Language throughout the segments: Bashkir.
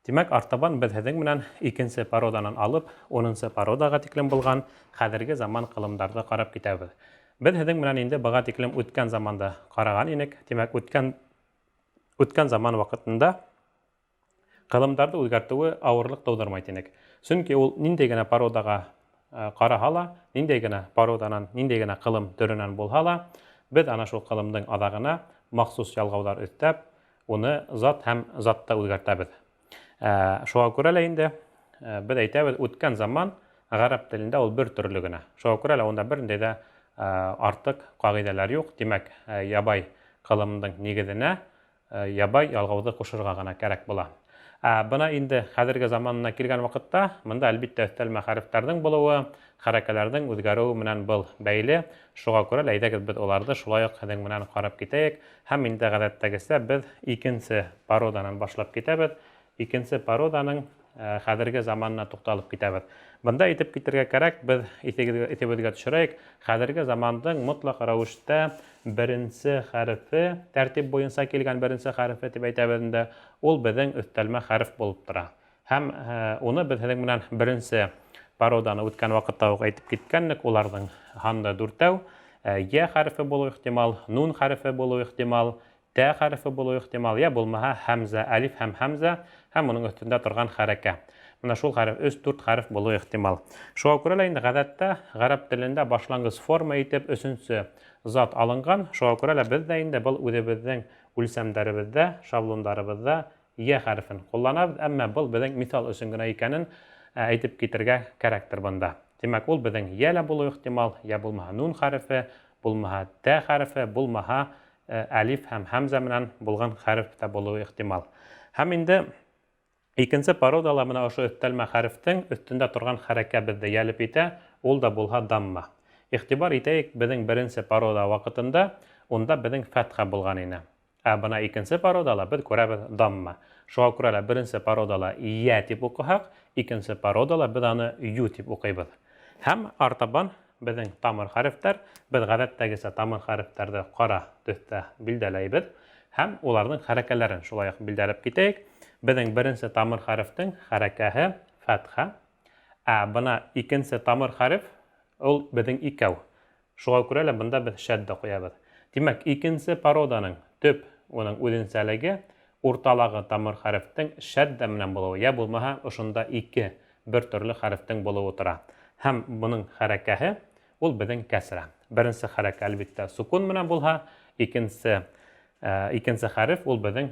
Тимәк, артабан беҙ һеҙҙең менән икенсе породанан алып, унынсы породаға тиклем булған хәҙерге заман ҡылымдарҙы ҡарап китәбеҙ. Беҙ һеҙҙең менән инде быға тиклем үткән заманды ҡараған инек. Тимәк, үткән үткән заман ваҡытында ҡылымдарҙы үҙгәртеүе ауырлыҡ тыуҙырмай тинек. Сөнки ул ниндәй генә породаға ҡараһа ла, ниндәй генә породанан, ниндәй генә ҡылым төрөнән булһа ла, беҙ ана шул ҡылымдың аҙағына махсус ялғауҙар өҫтәп, Уны зат һәм затта үзгәртәбеҙ. Шуға күрә лә инде беҙ әйтәбеҙ, үткән заман гарәп телендә ул бер төрлө генә. Шуға күрә лә унда берниндәй ҙә артыҡ ҡағиҙәләр юҡ. Тимәк, ябай ҡылымдың нигеҙенә ябай ялғауҙы ҡушырға ғына кәрәк була. Ә бына инде хәҙерге заманына килгән ваҡытта, бында, әлбиттә, өҫтәлмә хәрефтәрҙең булыуы, хәрәкәләрҙең үҙгәреүе менән был бәйле. Шуға күрә лә, әйҙәгеҙ, беҙ уларҙы шулай уҡ һеҙҙең менән ҡарап китәйек. Һәм инде ғәҙәттәгесә беҙ икенсе породанан башлап китәбеҙ. Икенсе породаның хәҙерге заманына туҡталып китәбеҙ. Бында әйтеп китергә кәрәк, беҙ иҫегеҙгә, иҫебеҙгә төшөрәйек, хәҙерге замандың мотлаҡ рәүештә беренсе хәрефе, тәртип буйынса килгән беренсе хәрефе дип әйтәбеҙ инде, ул беҙҙең өҫтәлмә хәреф булып тора. Һәм уны беҙ һеҙҙең менән беренсе породаны үткән ваҡытта уҡ әйтеп киткәнлек, уларҙың һаны дүртәү. Е хәрефе булыу ихтимал, нун хәрефе булыу ихтимал, тә хәрефе булыу ихтимал, йә булмаһа һәмзә, әлиф һәм һәмзә һәм уның өҫтөндә торған хәрәкә. Менә шул хәреф, өс-дүрт хәреф булыу ихтимал. Шуға күрә лә инде ғәҙәттә ғәрәп телендә башлангыс форма итеп өсөнсө зат алынған. Шуға күрә лә беҙ ҙә инде был үҙебеҙҙең үлсәмдәребеҙҙә, шаблондарыбыҙҙа Е хәрефен ҡулланабыҙ, әммә был беҙҙең миҫал өсөн генә икәнен әйтеп китергә кәрәктер бында. Тимәк, ул беҙҙең йә лә булыуы ихтимал, йә булмаһа нун хәрефе, булмаһа тә хәрефе, булмаһа әлиф һәм һәмзә менән булған хәреф тә булыуы ихтимал. Һәм инде икенсе породала менә ошо өҫтәлмә хәрефтең өҫтөндә торған хәрәкә беҙҙе йәлеп итә, ул да булһа дамма. Игътибар итәйек, беҙҙең беренсе порода ваҡытында унда беҙҙең фәтхә булған ине. Ә бына икенсе породала беҙ күрәбеҙ дамма. Шуға күрә лә беренсе породала йә тип уҡыһаҡ, икенсе породала беҙ аны ю тип уҡыйбыҙ. Һәм артабан беҙҙең тамыр хәрефтәр, беҙ ғәҙәттәгесә тамыр хәрефтәрҙе ҡара төҫтә билдәләйбеҙ һәм уларҙың хәрәкәләрен шулай уҡ билдәләп китәйек. Беҙҙең беренсе тамыр хәрефтең хәрәкәһе фәтхә. Ә бына икенсе тамыр хәреф ул беҙҙең икәү. Шуға күрә лә бында беҙ шәддә ҡуябыҙ. Тимәк, икенсе породаның төп уның үҙенсәлеге, урталағы тамыр хәрефтең шәддә менән булыуы, йә булмаһа, ошонда ике бер төрле хәрефтең булыуы тора. Һәм моның хәрәкәһе, ул беҙҙең кәсрә. Беренсе хәрәкә, әлбиттә, сукун менән булһа, икенсе икенсе хәреф ул беҙҙең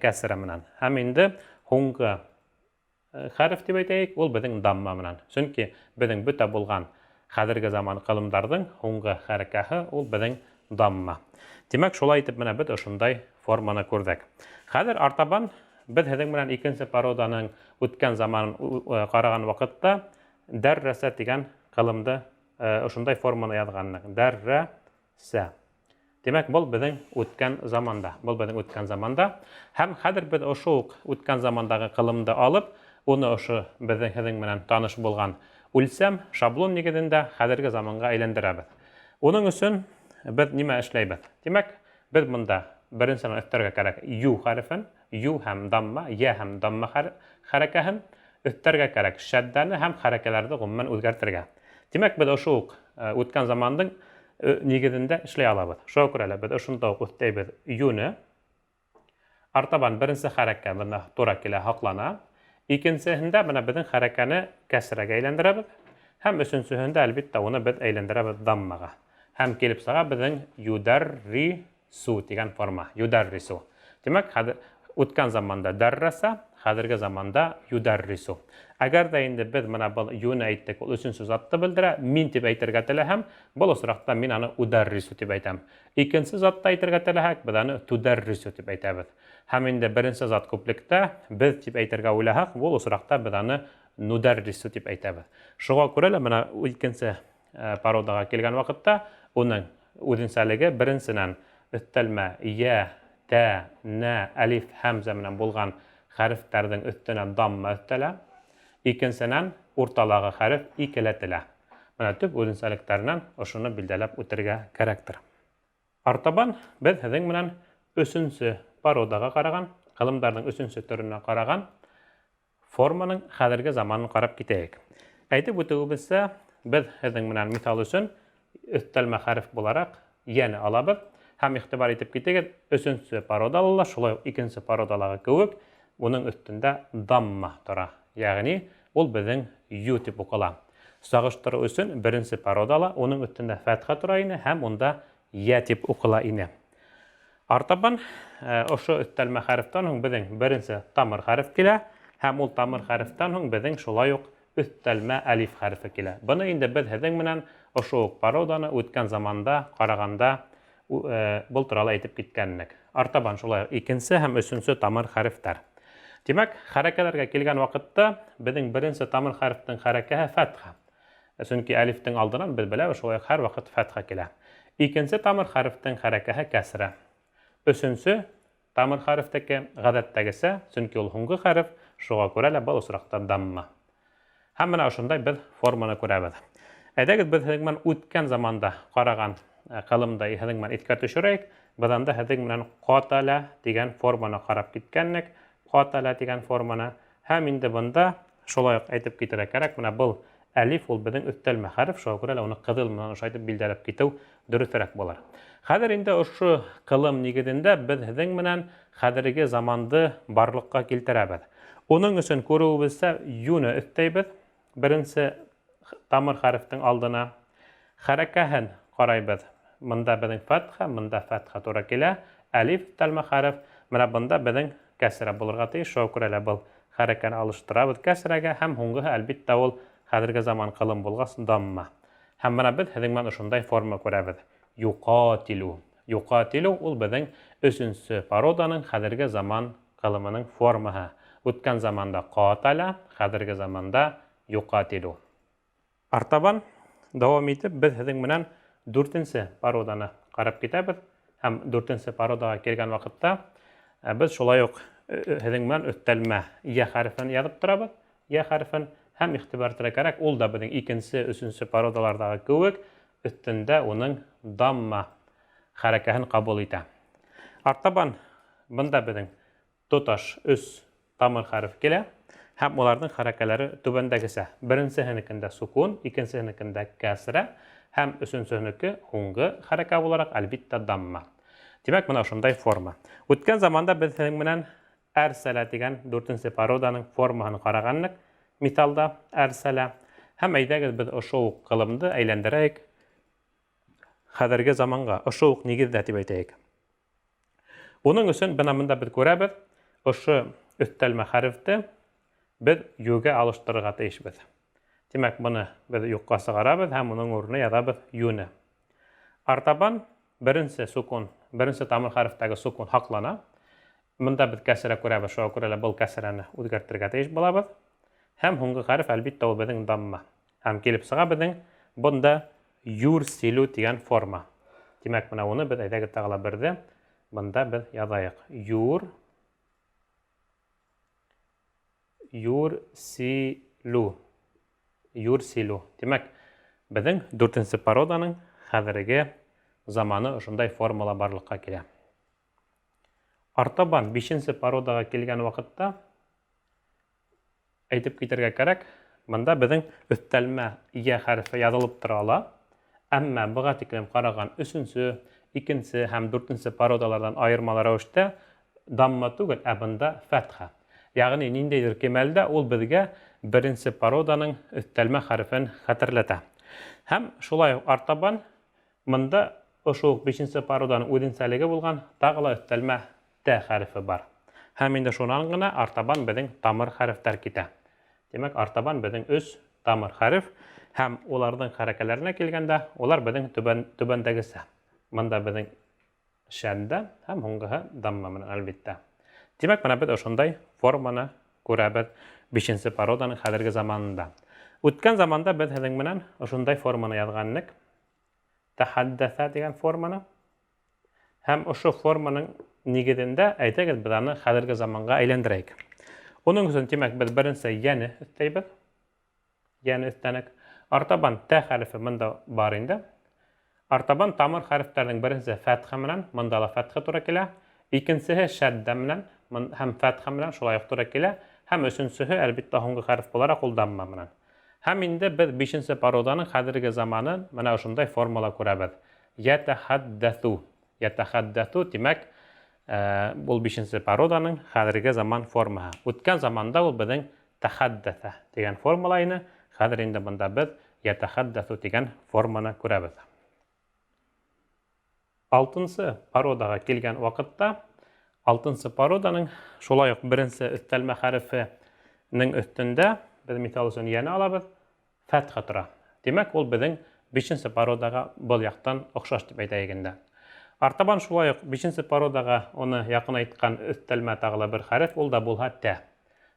кәсрә менән. Һәм инде һуңғы Хәреф дип әйтәйек, ул беҙҙең дамма менән. Сөнки беҙҙең бөтә булған хәҙерге заман ҡылымдарҙың һуңғы хәрәкәһе ул беҙҙең дамма. Тимәк, шулай итеп менә беҙ ошондай форманы күрҙек. Хәҙер артабан беҙ һеҙҙең менән икенсе породаның үткән заманын ҡараған ваҡытта дәррәсә тигән ҡылымды ошондай форманы яҙғанныҡ. Дәррәсә. Тимәк, был беҙҙең үткән заманда. Был беҙҙең үткән заманда. Һәм хәҙер беҙ ошо уҡ үткән замандагы ҡылымды алып, уны ошо беҙҙең һеҙҙең менән таныш булған үлсәм, шаблон нигеҙендә хәҙерге заманға әйләндерәбеҙ. Уның өсөн беҙ нимә эшләйбеҙ? Тимәк, беҙ бында беренсенән өҫтәргә кәрәк ю хәрефен, ю һәм дамма, йә һәм дамма хәрәкәһен, өҫтәргә кәрәк шәддәне һәм хәрәкәләрҙе гомумән үзгәртергә. Тимәк, беҙ ошо уҡ үткән замандың нигеҙендә эшләй алабыҙ. Шуға күрә лә беҙ ошонда уҡ өҫтәйбеҙ юне. Артабан беренсе хәрәкә бында тура килә, һаҡлана. Икенсеһендә бына беҙҙең хәрәкәне кәсрәгә әйләндерәбеҙ. Һәм өсөнсөһөндә, әлбиттә, уны беҙ әйләндерәбеҙ даммаға. Һәм килеп сыға беҙҙең юдарри Су дигән форма, юдаррису. Тимәк, хәзер үткән заманда дәррәсә, хәзерге заманда юдаррису. Әгәр дә инде без менә был юны әйттек, ул өченче затты белдерә, мин дип әйтергә теләһәм, был очракта мин аны ударрису дип әйтәм. Икенче затты әйтергә теләһәк, без аны тудәррису дип әйтәбез. Һәм инде беренче зат күплектә без дип әйтергә уйлаһак, бу очракта без аны нудәррису дип әйтәбез. Шуңа күрә лә менә икенче Э, породаға килгән ваҡытта уның үҙенсәлеге беренсенән өҫтәлмә йә, тә, нә, әлиф, һәмзә менән булған хәрефтәрҙең өҫтөнә дамма өҫтәлә. Икенсенән урталағы хәреф икеләтелә. Менә төп үҙенсәлектәренән ошоно билдәләп үтергә кәрәктер. Артабан беҙ һеҙҙең менән өсөнсө породаға ҡараған, ҡылымдарҙың өсөнсө төрөнә ҡараған Форманың хәҙерге заманын ҡарап китәйек. Әйтеп үтеүебеҙсә, беҙ һеҙҙең менән миҫал өсөн өҫтәлмә хәреф булараҡ йәне алабыҙ. Һәм иғтибар итеп китегеҙ, өсөнсө породала ла, шулай уҡ икенсе породалағы кеүек, уның өҫтөндә дамма тора. Йәғни ул беҙҙең ю тип уҡыла. Сағыштырыу өсөн беренсе породала уның өҫтөндә фәтхә тора ине һәм унда йә тип уҡыла ине. Артабан ошо өҫтәлмә хәрефтән һуң беҙҙең беренсе тамыр хәреф килә һәм ул тамыр хәрефтән һуң беҙҙең шулай уҡ өҫтәлмә әлиф хәрефе килә. Быны инде беҙ һеҙҙең менән ошо уҡ породаны үткән заманда ҡарағанда был турала әйтеп киткән инек. Артабан шулай уҡ икенсе һәм өсөнсө тамыр хәрефтәр. Тимәк, хәрәкәләргә килгән ваҡытта беҙҙең беренсе тамыр хәрефтең хәрәкәһе фәтхә. Сөнки әлифтең алдынан беҙ беләбеҙ, шулай уҡ һәр ваҡыт фәтхә килә. Икенсе тамыр хәрефтең хәрәкәһе кәсрә. Өсөнсө тамыр хәрефтеке ғәҙәттәгесә, сөнки ул һуңғы хәреф, шуға күрә лә был осраҡта дамма. Һәм менә ошондай беҙ форманы күрәбеҙ. Әйҙәгеҙ, беҙ һеҙҙең менән үткән заманда ҡараған ҡылымды һеҙҙең менән иҫкә төшөрәйек. Беҙ анда һеҙҙең менән ҡатала тигән форманы ҡарап киткәннек. Ҡатала тигән форманы. Һәм инде бында шулай уҡ әйтеп китергә кәрәк, менә был әлиф ул беҙҙең өҫтәлмә хәреф, шуға күрә лә уны ҡыҙыл менән ошайтып билдәләп китеү дөрөҫөрәк булыр. Хәҙер инде ошо ҡылым нигеҙендә беҙ һеҙҙең менән хәҙерге заманды барлыҡҡа килтерәбеҙ. Уның өсөн күреүебеҙсә юны өҫтәйбеҙ. Беренсе тамыр хәрефтең алдына хәрәкәһен ҡарайбыҙ. Бында беҙҙең фәтхә, бында фәтхә тура килә. Әлиф өҫтәлмә хәреф. Менә бында беҙҙең кәсрә булырға тейеш. Шуға күрә лә был хәрәкәне алыштырабыҙ кәсрәгә һәм һуңғыһы, әлбиттә, ул хәҙерге заман ҡылым булғас дамма. Һәм бына беҙ һеҙҙең менән ошондай форма күрәбеҙ. Юҡатилу. Юҡатилу ул беҙҙең өсөнсө породаның хәҙерге заман ҡылымының формаһы. Үткән заманда ҡатала, хәҙерге заманда юҡатилу. Артабан дауам итеп беҙ һеҙҙең менән дүртенсе породаны ҡарап китәбеҙ. Һәм дүртенсе породаға килгән ваҡытта беҙ шулай уҡ һеҙҙең менән өҫтәлмә йә хәрефен яҙып торабыҙ, йә хәрефен, һәм иғтибар итергә кәрәк, ул да беҙҙең икенсе, өсөнсө породаларҙағы кеүек өҫтөндә уның дамма хәрәкәһен ҡабул итә. Артабан бында беҙҙең тоташ өс тамыр хәреф килә һәм уларҙың хәрәкәләре түбәндәгесә. Беренсеһенекендә сукун, икенсеһенекендә кәсрә һәм өсөнсөһөнөкө һуңғы хәрәкә булараҡ, әлбиттә, дамма. Тимәк, бына ошондай форма. Үткән заманда беҙ һеҙҙең менән әрсәлә тигән дүртенсе породаның формаһын ҡарағанныҡ. Миҫалда әрсәлә. Һәм әйҙәгеҙ беҙ ошо уҡ ҡылымды әйләндерәйек хәҙерге заманға, ошо уҡ нигеҙҙә тип әйтәйек. Уның өсөн бына бында беҙ күрәбеҙ, ошо өҫтәлмә хәрефте беҙ югә алыштырырға тейешбеҙ. Тимәк, быны беҙ юҡҡа сығарабыҙ һәм уның урынына яҙабыҙ юне. Артабан беренсе сукун, беренсе тамыр хәрефтәге сукун һаҡлана. Бында беҙ кәсрә күрәбеҙ, шуға күрә лә был кәсрәне үҙгәртергә тейеш булабыҙ. Һәм һуңғы хәреф, әлбиттә, ул беҙҙең дамма. Һәм килеп сыға беҙҙең бында юрсилю тигән форма. Тимәк, бына уны беҙ әйҙәгеҙ тағы ла берҙе бында беҙ яҙайыҡ. Юр, юрсилю. Юрсилю. Тимәк, беҙҙең дүртенсе породаның хәҙерге заманы ошондай формала барлыҡҡа килә. Артабан бишенсе породаға килгән ваҡытта әйтеп китергә кәрәк, бында беҙҙең өҫтәлмә йә хәрефе яҙылып тора ала, әммә быға тиклем ҡараған өсөнсө, икенсе һәм дүртенсе породаларҙан айырмалы рәүештә дамма түгел, ә бында фәтхә. Йәғни ниндәйҙер кимәлдә ул беҙгә беренсе породаның өҫтәлмә хәрефен хәтерләтә. Һәм шулай уҡ артабан бында ошо уҡ бишенсе породаның үҙенсәлеге булған тағы ла өҫтәлмә Т хәрефе бар. Һәм инде шунан ғына артабан беҙҙең тамыр хәрефтәр китә. Тимәк, артабан беҙҙең өс тамыр хәреф һәм уларҙың хәрәкәләренә килгәндә, улар беҙҙең түбән, түбәндәгесә. Бында беҙҙең шәддә һәм һуңғыһы дамма менән, әлбиттә. Тимәк, менә беҙ ошондай форманы күрәбеҙ бишенсе породаның хәҙерге заманында. Үткән заманда беҙ һеҙҙең менән ошондай форманы яҙған инек. Тәхәддәҫә тигән форманы. Һәм ошо форманың нигеҙендә, әйҙәгеҙ, беҙ аны хәҙерге заманға әйләндерәйек. Уның өсөн, тимәк, беҙ беренсе йәне өҫтәйбеҙ. Йәне өҫтәнек. Артабан тә хәрефе бында бар инде. Артабан тамыр хәрефтәрҙең беренсе фәтхә менән, бында ла фәтхә тура килә. Икенсеһе шәддә менән һәм фәтхә менән шулай уҡ тура килә. Һәм өсөнсөһө, әлбиттә, һуңғы хәреф булараҡ ул дамма менән. Һәм инде беҙ бишенсе породаның хәҙерге заманын менә ошондай формала күрәбеҙ. Йәтәхәддәҫү. Йәтәхәддәҫү, тимәк, ул бишенсе породаның хәҙерге заман формаһы. Үткән заманда ул беҙҙең тәхәддәҫә тигән формала ине. Хәҙер инде бында беҙ йәтәхәддәҫү тигән форманы күрәбеҙ. Алтынсы породаға килгән ваҡытта, алтынсы породаның шулай уҡ беренсе өҫтәлмә хәрефенең өҫтөндә беҙ миҫал өсөн йәне алабыҙ, фәтхә тора. Тимәк, ул беҙҙең бишенсе породаға был яҡтан оҡшаш тип әйтәйек инде. Артабан шулай уҡ бишенсе породаға уны яҡынайтҡан өҫтәлмә тағы ла бер хәреф, ул да булһа тә.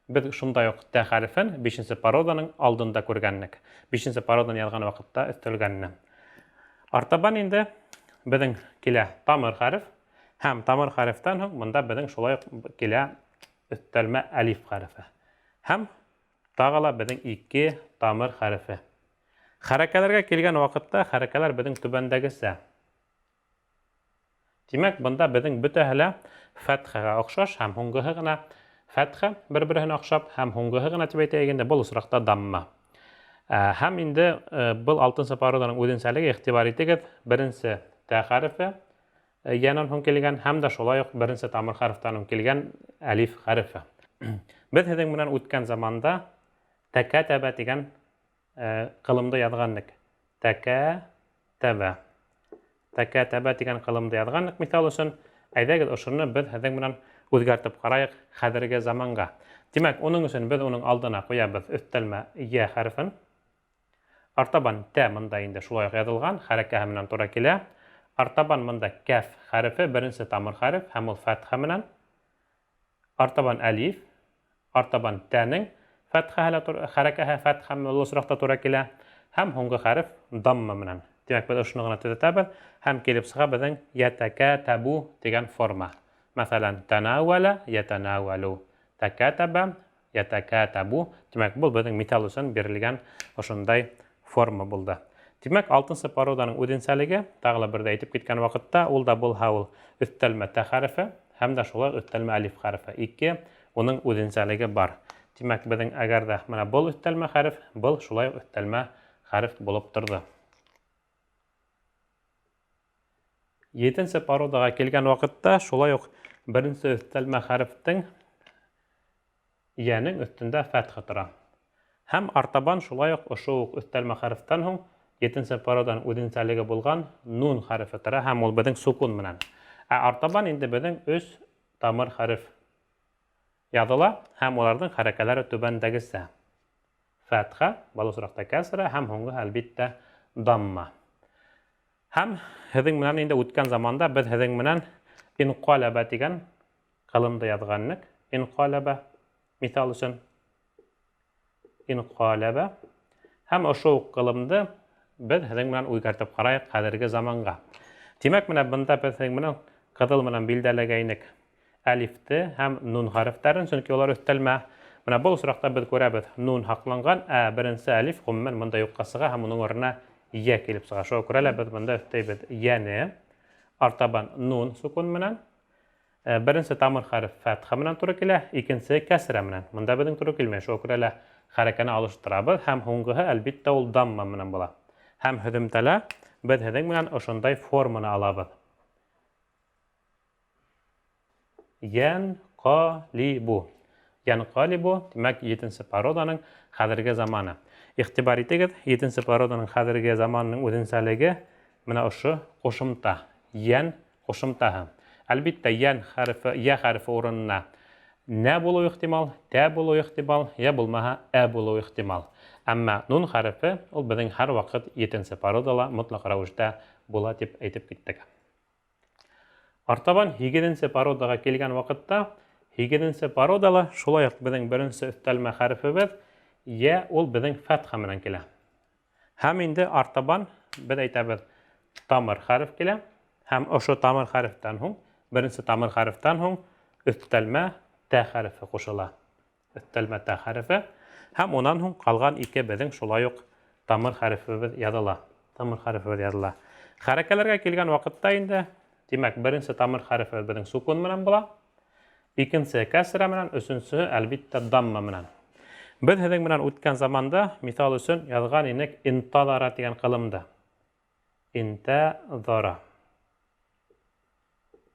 Беҙ шундай уҡ тә хәрефен бишенсе породаның алдында күргәннек. Бишенсе породаны яҙған ваҡытта өҫтәлгәнне. Артабан инде беҙҙең килә тамыр хәреф һәм тамыр хәрефтән һуң бында беҙҙең шулай уҡ килә өҫтәлмә әлиф хәрефе. Һәм тағы ла беҙҙең ике тамыр хәрефе. Хәрәкәләргә килгән ваҡытта хәрәкәләр беҙҙең түбәндәгесә. Тимәк, бында беҙҙең бөтәһе лә фәтхәгә оҡшаш һәм һуңғыһы ғына фәтхә бер-береһенә оҡшап һәм һуңғыһы ғына тип әйтәйек инде, был осраҡта дамма. Һәм инде был алтынсы породаның үҙенсәлеге, иғтибар итегеҙ, беренсе тә хәрефе йәнән һуң килгән һәм дә шулай уҡ беренсе тамыр хәрефтән һуң килгән әлиф хәрефе. Беҙ һеҙҙең менән үткән заманда тәкә тәбә тигән ҡылымды яҙғаннык. Тәкә тәбә. Тәкә тәбә тигән ҡылымды яҙғаннык миҫал өсөн. Әйҙәгеҙ, ошоно беҙ һеҙҙең менән үҙгәртеп ҡарайыҡ хәҙерге заманға. Тимәк, уның өсөн беҙ уның алдына ҡуябыҙ өҫтәлмә йә хәрефен. Артабан тә мында инде шулай уҡ яҙылған, хәрәкәһе менән тура килә. Артабан мында кәф хәрефе, беренсе тамыр хәреф һәм ул фәтхә менән. Артабан әлиф, артабан тәнең фәтхәһе лә хәрәкәһе фәтхә ул осракта тура килә һәм һуңғы хәреф дамма менән. Тимәк, беҙ ошоно ғына төҙәтәбеҙ һәм килеп сыға беҙҙең йәтәкәтәбу тигән форма. Мәҫәлән, тәнәүәлә йәтәнәүәлү, тәкәтәбә йәтәкәтәбу. Тимәк, был беҙҙең миҫал өсөн бирелгән ошондай форма булды. Тимәк, алтынсы породаның үҙенсәлеге, тағы ла берҙә әйтеп киткән ваҡытта, ул да булһа ул өҫтәлмә тә хәрефе һәм дә шулай өҫтәлмә әлиф хәрефе. Ике уның үҙенсәлеге бар. Тимәк, беҙҙең әгәр ҙә менә был өҫтәлмә хәреф, был шулай уҡ өҫтәлмә хәреф булып торҙо. Етенсе породаға килгән ваҡытта шулай уҡ беренсе өҫтәлмә хәрефтең йәнең өҫтөндә фәтхә тора. Һәм артабан шулай уҡ ошо уҡ өҫтәлмә хәрефтән һуң етенсе породаның үҙенсәлеге булған нун хәрефе тора һәм ул беҙҙең сукун менән. Ә артабан инде беҙҙең өс тамыр хәреф яҙыла һәм уларҙың хәрәкәләре түбәндәгесә. Фәтхә, был осраҡта кәсрә һәм һуңғы әлбиттә дамма. Һәм һеҙҙең менән инде үткән заманда беҙ һеҙҙең менән инҡаләбә тигән ҡылымды яҙғанныҡ. Инҡаләбә миҫал өсөн инҡаләбә. Һәм ошо уҡ ҡылымды беҙ һеҙҙең менән үҙгәртеп ҡарайыҡ хәҙерге заманға. Тимәк, менә бында беҙ һеҙҙең менән ҡыҙыл менән билдәләгәйнек әлифте һәм нун хәрефтәрен, сөнки улар өҫтәлмә. Менә был осраҡта беҙ күрәбеҙ, нун һаҡланған, ә беренсе әлиф ғөмүмән бында юҡҡа сыға һәм уның урынына йә килеп сыға. Шуға күрә лә беҙ бында өҫтәйбеҙ йәне, артабан нун сукун менән. Беренсе тамыр хәреф фәтхә менән тура килә, икенсе кәсрә менән. Бында беҙҙең тура килмәй, шуға күрә лә хәрәкәне алыштырабыҙ һәм һуңғыһы әлбиттә ул дамма менән була. Һәм һөҙөмтәлә беҙ һеҙҙең менән ошондай форманы алабыҙ. Йәнҡалибу. Йәнҡалибу, тимәк, етенсе породаның хәҙерге заманы. Иғтибар итегеҙ, етенсе породаның хәҙерге заманының үҙенсәлеге менә ошо ҡушымта, йән ҡушымтаһы. Әлбиттә, йән хәрефе, йә хәрефе урынына нә булыуы ихтимал, тә булыуы ихтимал, йә булмаһа ә булыуы ихтимал. Әммә нун хәрефе ул беҙҙең һәр ваҡыт етенсе породала мотлаҡ рәүештә була тип әйтеп киттек. Артабан һигеҙенсе породаға килгән ваҡытта, һигеҙенсе породала шулай уҡ беҙҙең беренсе өҫтәлмә хәрефебеҙ йә, ул беҙҙең фәтхә менән килә. Һәм инде артабан беҙ әйтәбеҙ, тамыр хәреф килә, һәм ошо тамыр хәрефтән һуң, беренсе тамыр хәрефтән һуң өҫтәлмә тә хәрефе ҡушыла. Өҫтәлмә тә хәрефе һәм унан һуң ҡалған ике беҙҙең шулай уҡ тамыр хәрефебеҙ яҙыла. Тамыр хәрефебеҙ яҙыла. Хәрәкәләргә килгән ваҡытта инде, тимәк, беренсе тамыр хәрефебеҙ беҙҙең сукун менән була. Икенсеһе кәсрә менән, өсөнсөһө, әлбиттә, дамма менән. Беҙ һеҙҙең менән үткән заманда, миҫал өсөн, яҙған инек интазара тигән ҡылымды. Интазара.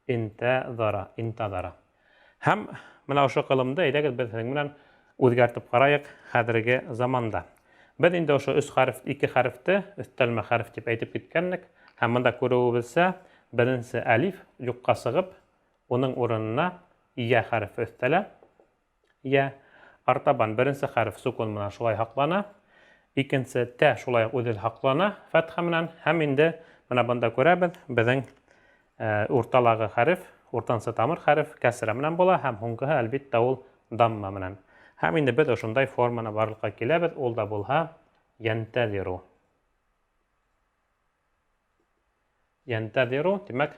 Интазара, интазара. Һәм менә ошо ҡылымды әйҙәгеҙ беҙ һеҙҙең менән үҙгәртеп ҡарайыҡ хәҙерге заманда. Беҙ инде ошо өс хәреф, ике хәрефте өҫтәлмә хәреф тип әйтеп киткәнлек. Һәм бында күреүебеҙсә, беренсе әлиф юҡҡа сығып, уның урынына йә хәрефе өҫтәлә. Йә. Артабан беренсе хәреф сукун менән шулай һаҡлана. Икенсе тә шулай уҡ үҙе һаҡлана фәтхә менән. Һәм инде менә бында күрәбеҙ, беҙҙең урталағы хәреф, уртансы тамыр хәреф кәсрә менән була һәм һуңғыһы, әлбиттә, ул дамма менән. Һәм инде беҙ ошондай форманы барлыҡҡа киләбеҙ, ул да булһа йәнтәзиру. Йәнтәзиру, тимәк,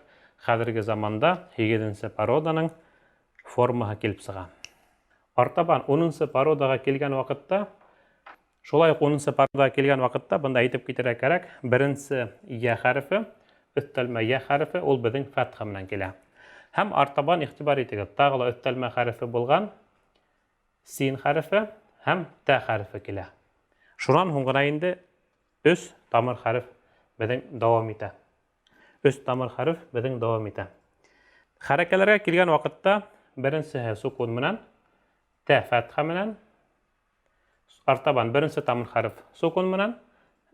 хәҙерге заманда һигеҙенсе породаның формаһы килеп сыға. Артабан унынсы породаға килгән ваҡытта, шулай уҡ унынсы породаға килгән ваҡытта бында әйтеп китергә кәрәк, беренсе йә хәрефе, өҫтәлмә йә хәрефе, ул беҙҙең фәтхә менән килә. Һәм артабан иғтибар итегеҙ, тағы ла өҫтәлмә хәрефе булған син хәрефе һәм тә хәрефе килә. Шунан һуң ғына инде өс тамыр хәреф беҙҙең дауам итә. Өс тамыр хәреф беҙҙең дауам итә. Хәрәкәләргә килгән ваҡытта беренсеһе сукун менән, тә фәтхә менән, артабан беренсе тамыр хәреф сукун менән,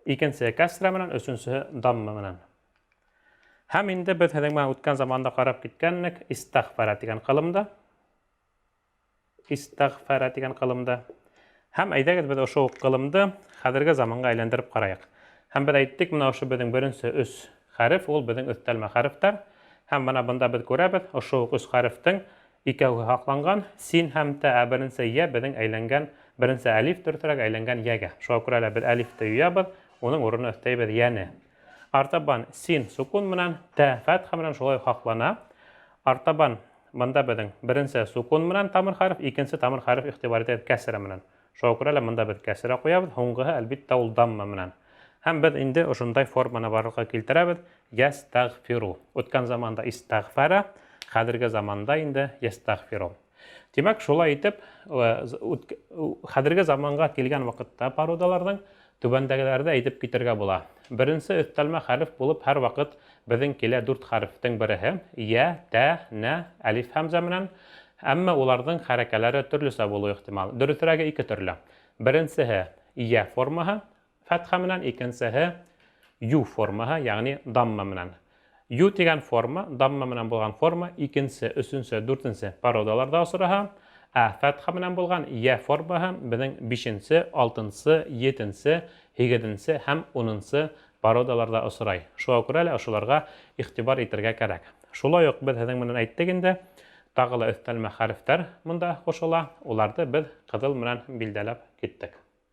икенсеһе кәсрә менән, өсөнсөһө дамма менән. Һәм инде беҙ һеҙҙең менән үткән заманда ҡарап киткәнлек истәғфәрә тигән ҡылымда. Истәғфәрә тигән ҡылымды. Һәм әйҙәгеҙ беҙ ошо уҡ ҡылымды хәҙерге заманға әйләндереп ҡарайыҡ. Һәм беҙ әйттек, менә ошо беҙҙең беренсе өс хәреф, ул беҙҙең өҫтәлмә хәрефтәр. Һәм бына бында беҙ күрәбеҙ, ошо уҡ өс хәрефтең икәүһе һаҡланған, син һәм тә, ә беренсе йә беҙҙең әйләнгән, беренсе әлиф дөрөҫөрәк әйләнгән йәгә. Шуға күрә лә беҙ әлифте юябыҙ, уның урынына өҫтәйбеҙ йәне. Артабан син сукун менән, тә фәтхә менән шулай уҡ һаҡлана. Артабан Бында беҙҙең беренсе сукун менән тамыр хәреф, икенсе тамыр хәреф игътибар итегеҙ кәсрә менән. Шуға күрә лә бында беҙ кәсрә ҡуябыҙ, һуңғыһы, әлбиттә, ул дамма менән. Һәм беҙ инде ошондай форманы барлыҡҡа килтерәбеҙ, йәстәгъфиру. Үткән заманда истәгъфәрә, хәҙерге заманда инде йәстәгъфиру. Тимәк, шулай итеп, хәҙерге заманға килгән ваҡытта породаларҙың түбәндәгеләрҙе әйтеп китергә була. Беренсе өҫтәлмә хәреф булып һәрваҡыт беҙҙең килә дүрт хәрефтең береһе, йә, тә, нә, әлиф һәмзә менән. Әмма уларҙың хәрәкәләре төрлөсә булыуы ихтимал. Дөрөҫөрәге ике төрлө. Беренсеһе, йә формаһы, фәтхә менән, икенсеһе, ю формаһы, ягъни дамма менән. Ю тигән форма, дамма менән булған форма икенсе, өсөнсө, дүртенсе породаларда осраһа, ә фәтхә менән булған йә формаһы беҙҙең бишенсе, алтынсы, етенсе, һигеҙенсе һәм унынсы породаларда осрай. Шуға күрә лә ошоларға иғтибар итергә кәрәк. Шулай уҡ беҙ һеҙҙең менән әйттек инде, тағы ла өҫтәлмә хәрефтәр монда ҡушыла, уларҙы беҙ ҡыҙыл менән билдәләп киттек.